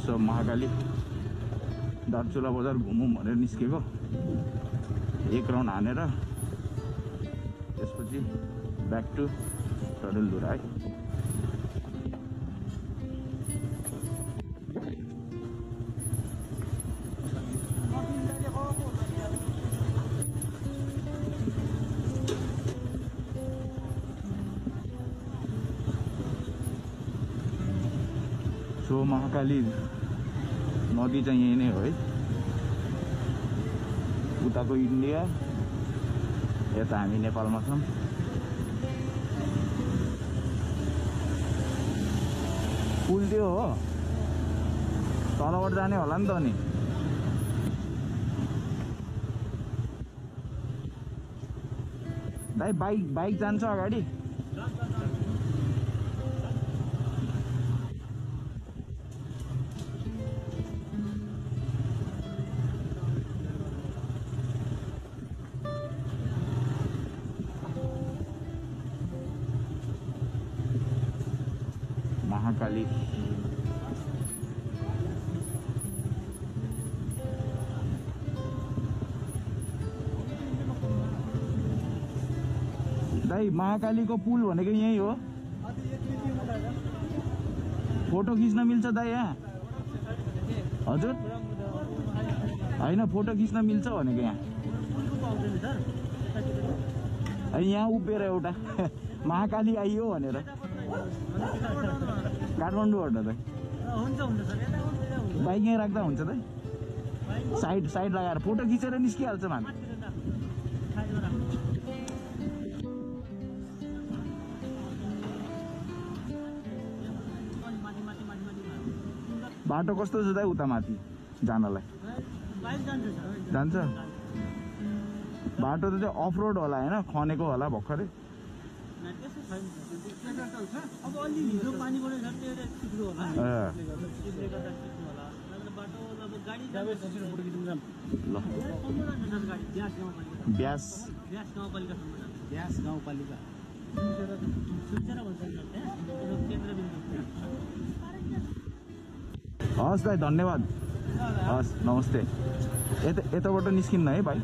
यसो महाकाली दार्चुला बजार घुमौँ भनेर निस्केको। एक राउन्ड हानेर त्यसपछि ब्याक टु डडेलधुरा है। सो महाकाली नदी चाहिँ यही नै हो है। उताको इन्डिया, यता हामी नेपालमा छौँ। पुल त्यो हो, तलबाट जाने होला नि त। अनि दाइ बाइक जान्छ अगाडि? महाकाली दाइ, महाकालीको पुल भनेको यही हो। फोटो खिच्न मिल्छ दाइ यहाँ? हजुर होइन, फोटो खिच्न मिल्छ भनेको यहाँ? यहाँ उभिएर एउटा महाकाली आइयो भनेर काठमाडौँबाट त बाइक यहीँ राख्दा हुन्छ त? साइड लगाएर फोटो खिचेर निस्किहाल्छ माथि। बाटो कस्तो छ दाइ उता माथि जानलाई? जान्छ बाटो त त्यो अफ रोड होला होइन, खनेको होला भर्खरै। अब अलि हिजो पानीबाट चिप्लो होला, ब्यास गाउँपालिका हस् दाइ, धन्यवाद। हस्, नमस्ते। यताबाट निस्किन्न है भाइ?